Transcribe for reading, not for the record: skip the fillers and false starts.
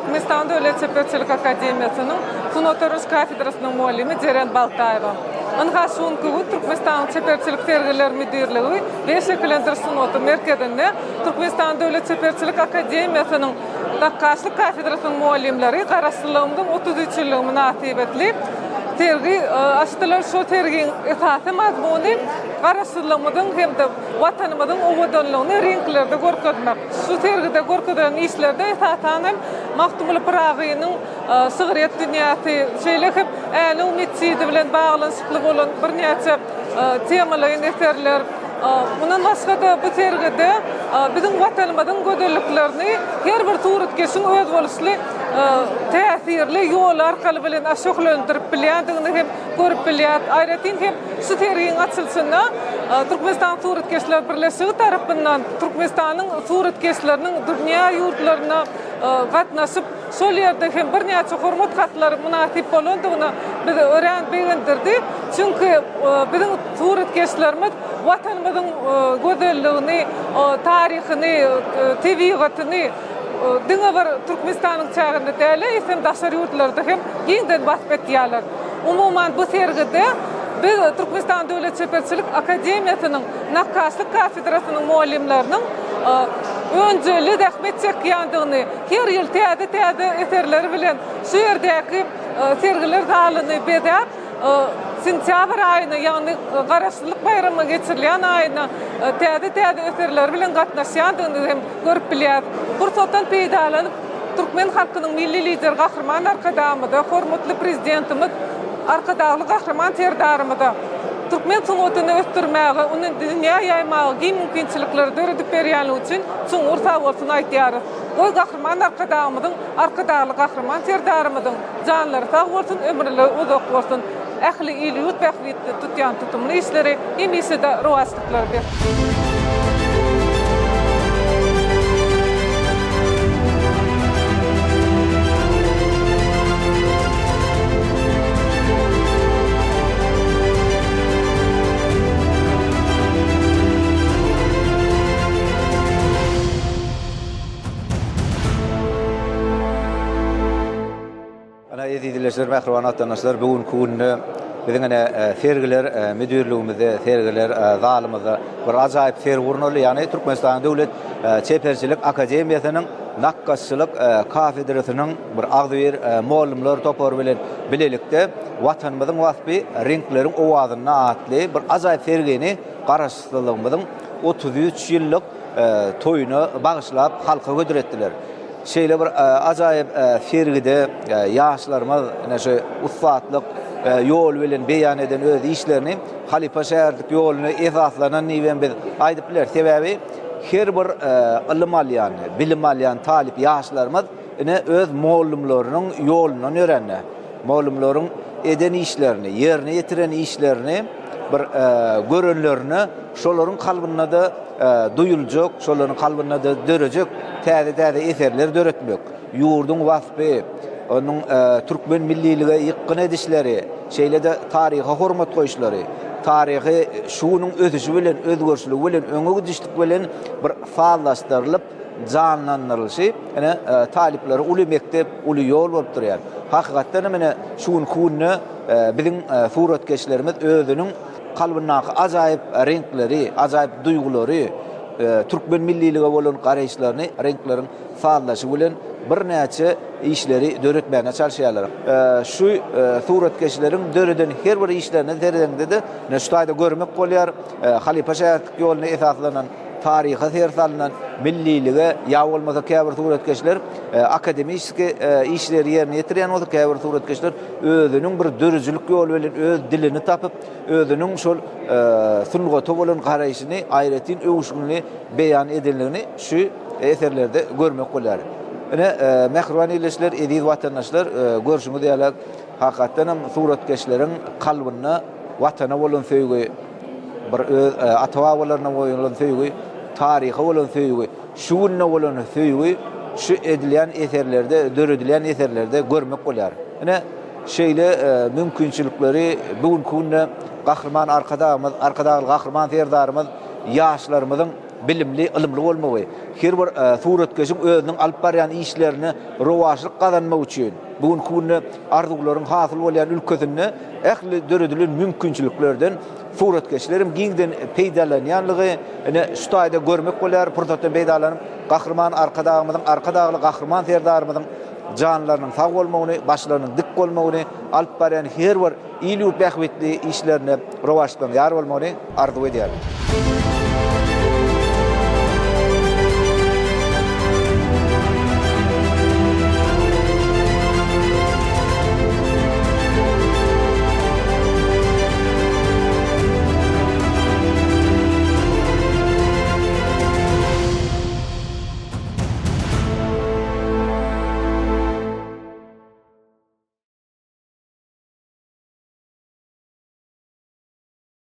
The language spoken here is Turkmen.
Türkmenistan Döwlet çeperçilik akademiýasynyň sungat öwreniş kafedrasynyň mugallymy Jeren Baltaýewa. Ynha şu günki gün Türkmenistanyň Çeperçilik sergiler müdirligi we şekillendiriş sungaty merkezinde Türkmenistan Döwlet çeperçilik akademiýasynyň nakgaşlyk kafedrasynyň mugallymlary Garaşsyzlygymyzyň 33 ýyllygy mynasybetli sergi açdylar. Şu sergiň esasy mazmuny Garaşsyzlygymyzyň hem-de Watanymyzyň owadanlygyny reňklerde görkezmek. Şu sergide görkezilen işlerde esasan hem Magtymguly Pyragynyň şygryýet dünýäsi, şeýle hem Änew metjidi bilen baglanyşykly bolan birnäçe temalaýyn eserler, mundan başga-da bu sergide biziň Watanymyzyň gözelliklerini her bir suratkeşiň özboluşly täsirli ýoly arkaly bilen şöhlelendirip bilýändigini hem görüp bilýäris. Aýratyn hem Şu sergiň açylyşynda Türkmenistan Suratkeşler birleşigi tarapyndan Türkmenistanyň suratkeşleriniň dünýä ýurtlaryna gatnaşyp, şol ýerde hem birnäçe hormat hatlary mynasyp bolandygyna bizi örän begendirdi. Çünki biziň suratkeşlerimiz Watanymyzyň gözelligini, taryhyny, tebigatyny diňe bir Türkmenistanyň çäginde däl, eýsem daşary ýurtlarda hem giňden wasp edýärler. Umuman, bu sergide biz Türkmenistan Döwlet çeperçilik akademiýasynyň nakgaşlyk kafedrasynyň mugallymlarynyň önjeýli zähmet çekýändigini, her ýyl täze-täze eserleri bilen şu ýerdäki sergiler zalyny bezäp, sentýabr aýyna, ýagny Garaşsyzlyk baýramy geçirilýän aýyna täze-täze eserleri bilen gatnaşýandygyny hem görüp bilýäris. Pursatdan peýdalanyp, Türkmen halkynyň Milli Lideri Gahryman Arkadagymyza, hormatly Prezidentimiz Arkadagly Gahryman Serdarymyza türkmen sungatyny ösdürmäge, ony dünýä ýaýmaga giň mümkinçilikleri döredip berýänligi üçin çuňňur sagbolsun aýdýarys. Goý, Gahryman Arkadagymyzyň, Arkadagly Gahryman Serdarymyzyň janlary sag bolsun, ömürleri uzak bolsun! Ähli il-ýurt bähbitli tutýan tutumly işleri hemişe-de rowaçlyklara beslensin! Ine, eziz ildeşler, mähriban watandaşlar, bu günki günde biziň ine sergiler müdirligimizde, sergiler zalymyzda bir ajaýyp sergi gurnaldy. Ýagny Türkmenistanyň Döwlet çeperçilik akademiýasynyň nakgaşçylyk kafedrasynyň bir agzybir mugallymlar topary bilen bilelikde Watanymyzyň waspy reňkleriň owazynda atly bir ajaýyp sergini Garaşsyzlygymyzyň 33 ýyllyk toýuna bagyşlap halka hödür etdiler. Şeýle bir ajaýyp sergide ýaşlarymyz ine şu ussatlyk ýoly bilen beýan eden öz işlerini halypa-şägirtlik ýoluna esaslanan diýip hem biz aýdyp bileris. Sebäbi her bir ylym alýan, bilim alýan talyp ýaşlarymyz ine öz mugallymlarynyň ýolundan ýörände, mugallymlaryň eden işlerini, ýerine ýetiren işlerini bir görenlerine şolaryň kalbynda-da duýuljak, şolaryň kalbynda-da dörejek täze-täze eserler döretmek, ýurduň waspy, onuň türkmen millilige ýykgyn edişleri, şeýle-de taryha hormat goýuşlary, taryhy şu günüň ösüşi bilen, özgerişligi bilen, öňe gidişlik bilen bir sazlaşdyrylyp janlandyrylyşy ine talyplara uly mekdep, uly ýol bolup durýar. Hakykatdan hem ine şu günki günde biziň suratkeşlerimiz özüniň kalbyndaky ajaýyp reňkleri, ajaýyp duýgulary, türkmen millilige bolan garaýyşlaryny reňkleriň sazlaşygy bilen birnäçe işleri döretmäge çalyşýarlar. Şu suratkeşleriň döreden her bir işlerine seredeňde-de, ine şu taýda görmek bolýar, halypa-şägirtlik ýoluna esaslanan, taryha ser salnan, millilige ýa bolmasa käbir suratkeşler akademiçeskiý işleri ýerine ýetirýän bolsa, käbir suratkeşler özüniň bir döredijilik ýoly bilen öz dilini tapyp, özüniň şol sungata bolan garaýşyny aýratyn öwüşginli beýan edenligini şu eserlerde görmek bolýar. Ine, mähriban ildeşler, eziz watandaşlar, görşüňiz ýaly, hakykatdan hem suratkeşleriň kalbynda Watana bolan söýgi, bir öz ata-babalaryna bolan söýgi, taryha bolan söýgi, şu gününe bolan söýgi şu edilýän eserlerde, döredilýän eserlerde görmek bolýar. Ine, şeýle mümkinçilikleri bu günki günde Gahryman Arkadagymyz, Arkadagly Gahryman Serdarymyz ýaşlarymyzyň. bilimli, ylymly bolmagy, her bir suratkeşiň özüniň alyp barýan işlerine rowaçlyk gazanmagy üçin, bu günki günde arzuwlaryň hasyl bolýan ülkesinde ähli döredilen mümkinçiliklerden suratkeşleriň giňden peýdalanýanlygy ine şu taýda görmek bolýar. Pursatdan peýdalanyp, Gahryman Arkadagymyzyň, Arkadagly Gahryman Serdarymyzyň janlarynyň sag bolmagyny, başlarynyň dik bolmagyny, alyp barýan her bir il-ýurt bähbitli işlerinde rowaçlyklaryň ýar bolmagyny arzuw edýärin.